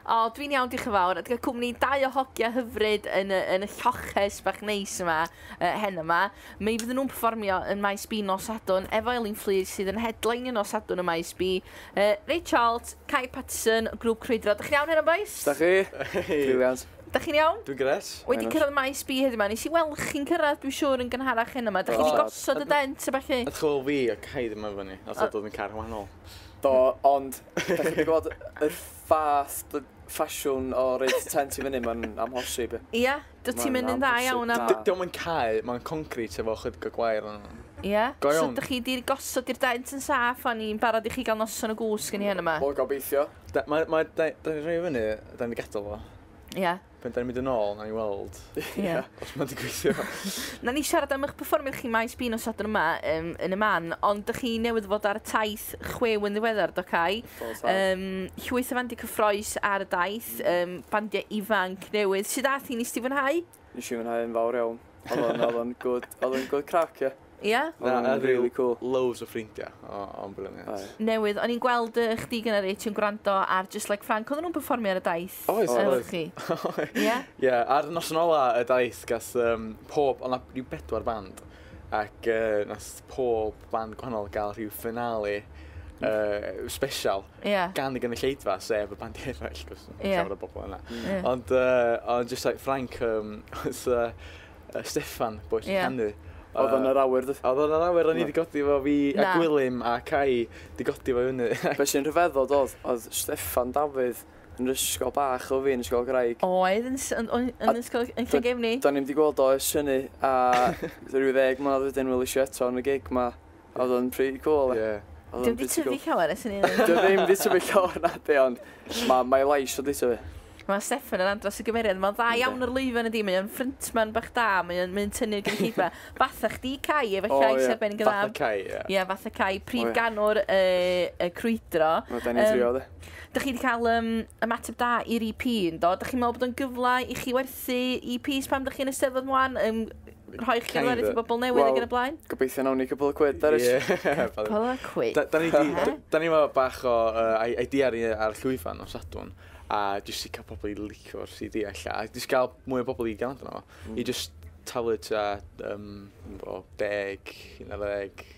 O, dwi'n iawn, diolch yn fawr. A dwi'n cael cwmni dau o hogia hyfryd yn y lloches bach neis yma, hen yma. Mi fydden nhw'n perfformio yn Maes B nos Sadwrn, efo Elin Fflur sydd yn headline nos Sadwrn yn Maes B. Ray Charles, Kai Patterson, grŵp Crwydro. Dych chi'n iawn heno, boys? Da chi? Brilliant. Dych chi'n iawn? Dwi'n gret. Wedi cyrraedd Maes B heddiw yma. Nes i weld chi'n cyrraedd, dwi'n siŵr, yn gynharach heno yma. Dych chi wedi gosod y dent a ballu? Ydych chi'n fi a Kai ddim yn fyny. Nath o dod yn car wahanol. Do, ond, da chi wedi gweld y fath ffasiwn o roid tent i fyny, mae'n amhosib. Ia, dwi ti'n mynd yn dda iawn am. Dio'm yn cae, mae'n concrete efo chydig o gwair arno. Ia, Go so iawn. dych chi 'di gosod i'r dent yn saff a ni'n barod i chi gael noson o gwsg yn hyn yma. Wel, gobeithio. Da, mae, mae, da, da ni'n rhoi fyny, da ni'n gadael fo. Ia, Pan da ni'n mynd yn ôl, na ni weld ia. os mae'n di gweithio. Na ni siarad am eich perfformiad chi Maes B nos Sadwrn yma yn y man, ond dych chi newydd fod ar y taith chwew yn ddiweddar, do Kai? Do, tad. Llwyth o fandiau cyffroes ar y daith, bandiau ifanc newydd. Sut ath hi, nes ti fwynhau? Nes i fwynhau yn fawr iawn. Oedd o'n good, oedd o'n good crack, ie. Ia? Oedd o'n really cool. Loads o ffrindiau o'n brilliant. Aye. Newydd, o'n i'n gweld chdi gynna Rich yn gwrando ar Just Like Frank, oedden nhw'n perfformio ar y daith? Oedd, Efo oedd. chi? Ie? Ie, ar y noson ola y daith, gath pob, o'na rhyw bedwar band, ac nath pob band gwahanol gael rhyw finale special Ie. gan y gynulleidfa, sef y band eraill, cos Ie. llawer o bobl yna. Ie. Ond, ond Just Like Frank, oedd Steffan, boi sy'n Ie. canu. Oedd o'n yr awyr, dwi. Oedd o'n yr awyr, o'n i Na. wedi godi fo fi a Na. Gwilym a Kai wedi godi fo fyny. Be sy'n rhyfeddod oedd Steffan Dafydd yn yr ysgol bach o fi yn ysgol Graig. Oedd yn, yn, yn, yn ysgol yn Llangefni? Da ni'n wedi gweld o ers hynny, a rhyw 10 mlynedd wedyn welis i eto yn y gig ma. Oedd o'n pretty cool. Ie. Oedd o'n Dwi'n di pretty tyfu cool. llawer ers hynny. Dwi ddim wedi tyfu llawer na di, ond mae ma lais o di tyfu. Mae Steffan yn andros o gymeriad. Mae'n dda iawn ar lwyfan ydi. Mae o'n frontman bach da. Mae o'n mynd tynnu'r gynulleidfa. Fatha chdi Kai, efo O, llais ie. arbennig yn dda. Fatha Kai, ie. Ie, fatha Kai, prif O, ie. ganwr y Crwydro. Mae da ni'n trio, di. Dych chi wedi cael ymateb da i'r EP yn do? Dych chi'n meddwl bod o'n gyfle i chi werthu EPs pam dych chi'n Eisteddfod mwan? Rhoi eich Kinda. gerddoriaeth i bobl newydd ac Wel, yn y blaen? Gobeithio nawn ni cwpl o quid, Darius. Ie. Cwpl o quid. Da ni di, Ie. da ni efo bach o idea ar y llwyfan o Sadwrn, a jyst i cael pobl i licio'r CD alla, a jyst gael mwy o bobl i gwrando arno fo. I jyst taflu tua o 10, 11,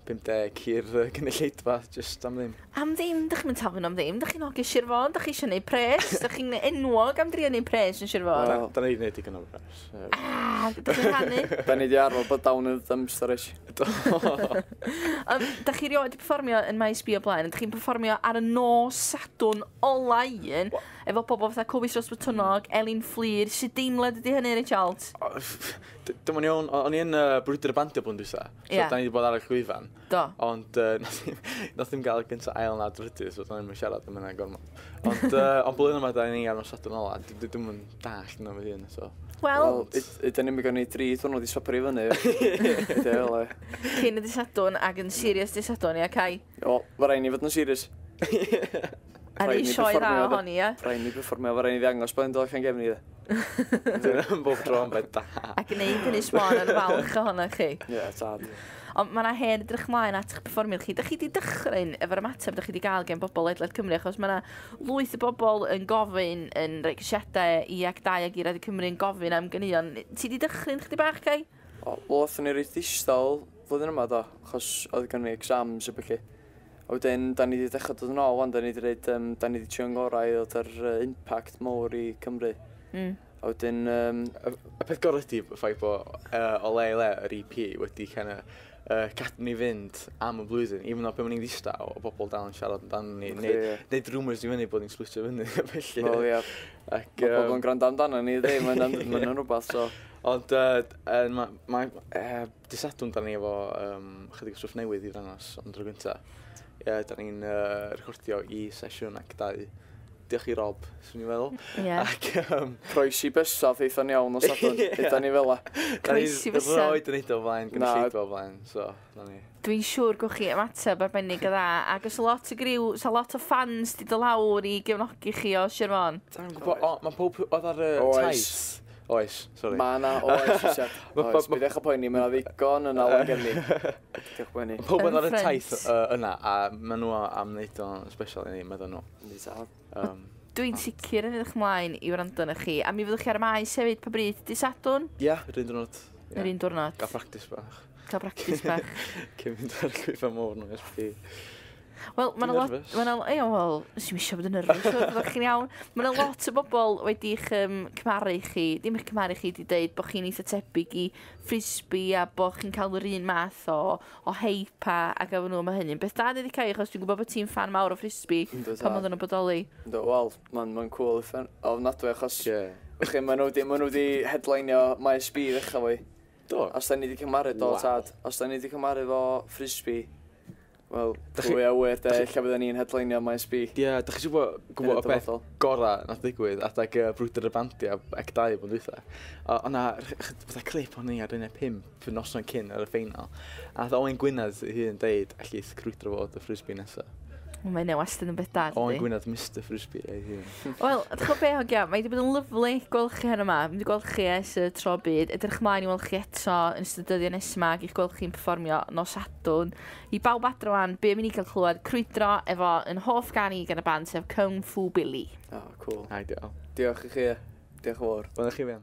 50 i'r gynulleidfa, jyst am ddim. Am ddim, dych chi'n mynd taflu nhw am ddim. Dych chi'n hogi Sir Fôn, dych chi eisiau gwneud pres. Dych chi'n enwog am drio gwneud pres yn Sir Fôn. Wel. Da ni wedi gwneud digon o pres. Ah, dych chi'n rhannu. Da ni wedi arfer bod down in the dumps, Darius. Dych chi rioed wedi perfformio yn Maes B o blaen, dych chi'n perfformio ar y nos Sadwrn ola un, efo pobl fatha Cobie Sros Botwnnog, Elin Fflur. Sut deimlad ydy hynny, Richard? Dyma ni o'n, o'n i yn brwydr y bandio blwyddyn dwytha, so Ie. da ni wedi bod ar y llwyfan. Do. Ond nath ddim gael y gynta ail na drydydd, so da ni'n siarad am hynna gormod. Ond, ond blwyddyn yma da ni ar nos Sadwrn ola, dwi'm yn dallt yna fy hun, so. Wel, Wel, ydyn ni'n mynd i dri diwrnod i swper i fyny. Ydy, fel e. cyn y dydd Sadwrn ac yn serious dydd Sadwrn, ia, Kai? O, mae rhaid ni fod yn serious. A Rhaid ni ni sioe dda perfformio, de. ohoni, ia? Rhaid ni perfformio, mae rhaid ni ddangos bod yn dod allan gefn i, de. Dyna'n bob tro yn beth da. A gwneud Ynys Môn yn falch ohonoch chi. Ie, tad. Ond mae yna hen edrych mlaen at eich perfformiad chi. Dych chi wedi dychryn efo'r ymateb dych chi wedi gael gen bobl ledled Cymru, achos mae yna lwyth o bobl yn gofyn yn rhoi ceisiadau i ac dau ag i Radio Cymru yn gofyn am ganeuon. Ti wedi dychryn chdi bach, Kai? O, wel, oedden ni reit ddistaw flwyddyn yma, do, achos oedd gen ni exams a ballu. A wedyn, da ni wedi dechrau dod yn ôl, wan, da ni wedi reid, da ni wedi trio ngorau i ddod ar impact mawr i Cymru. A wedyn, Y peth gorau ydi y ffaith bod o le i le yr EP wedi kind of, cadw ni fynd am y blwyddyn, even though pan o'n i'n ddistaw, o bobl dal yn siarad amdano ni, Ocê, ie. neud rumours i fyny bod ni'n splitio fyny, felly. wel, ie, Ac, mae pobl yn gwrando amdano ni, dwi, mae'n ma rhywbeth, so. Ond ma, dydd Sadwrn da ni efo chydig o stwff newydd i ddangos am dro gynta. Ie, da ni'n recordio i sesiwn ac dau. Diolch i Rob, swn i'n feddwl. Ie. Ac, Croesi bysaf eitha'n iawn o Sadwrn, Ie. ydan ni fel 'a. da ni Croesi bysedd. roed yn neud o flaen, Na. gynulleidfa o flaen, so, na ni. Dwi'n siŵr gwch chi ymateb arbennig o dda. Ac oes lot o griw, sa lot o fans di dod lawr i gefnogi chi o Sir Fôn. Da ni'n gwybod, o, mae pob oedd ar y Oes. taith. Oes, sori. Ma' na, oes, Richard. Oes, peidiwch â poeni, ma' 'na ddigon yna lan gefni. Peidiwch â poeni. Mae pob Yn oedd ar y ffrynt. taith yna, a maen nhw am wneud o'n special i ni, meddwl nhw. Yndi, tad. Dwi'n sicr yn edrych ymlaen i wrando arna chi. A mi fyddwch chi ar y maes hefyd pa bryd? Dydd Sadwrn? Ia, yr un diwrnod. Yr un diwrnod. Gael practice bach. Cael practice bach. Cyn mynd ar y llwyfan mawr nhw, SP. Wel, mae'n Dwi'n lot... nervous. Mae'n lot... Wel, nes i'm eisiau bod yn nervous, byddwch chi'n iawn. Mae'n lot o bobl wedi'ch cymharu chi, ddim eich cymharu chi, di dweud bod chi'n eitha tebyg i Frizbee a bod chi'n cael yr un math o heip a gafon nhw. Mae hynny'n beth da dydi, Cai, achos dwi'n gwybod bod ti'n fan mawr o Frizbee Yndw, pan tad. oedden nhw'n bodoli. Yndw, wel, mae'n ma cool ofnadwy achos Ie. wch chi, ma nhw di headlineio Maes B ddechrau fwy. Do. Os da ni di cymharu, do, tad. Os da ni di cymharu fo Frizbee, wel, pwy a wyr de, lle bydden ni'n headlineio Maes B. Ie, da chi gwybod Yn y gwybod y peth dyfodol. gorau nath ddigwydd adag brwydr y bandiau ac dau bod dwytha. O na, fatha clip o'n ni ar un 5 noson cyn ar y ffeinal. A nath Owain Gwynedd ei hun deud allith Crwydro fod y Frizbee nesa. Mae hynny wastad yn beth da, Owain dydi? Gwynedd, Mr Frizbee ei hun. Wel, ydych chi'n be, hogia, mae wedi bod yn lyfli gweld chi heno yma. Mae wedi gweld chi ers y tro byd. Edrych ymlaen i weld chi eto yn ystod y dyddiau nesaf yma, ac i'ch gweld chi'n perfformio nos Sadwrn. I bawb adre wan, be am i ni gael clywed Crwydro efo yn hoff ganu gan y band, sef Kung Fu Billy. Oh, cool. Ideal. Diolch i chi. Diolch yn fawr. Wel, chi fi.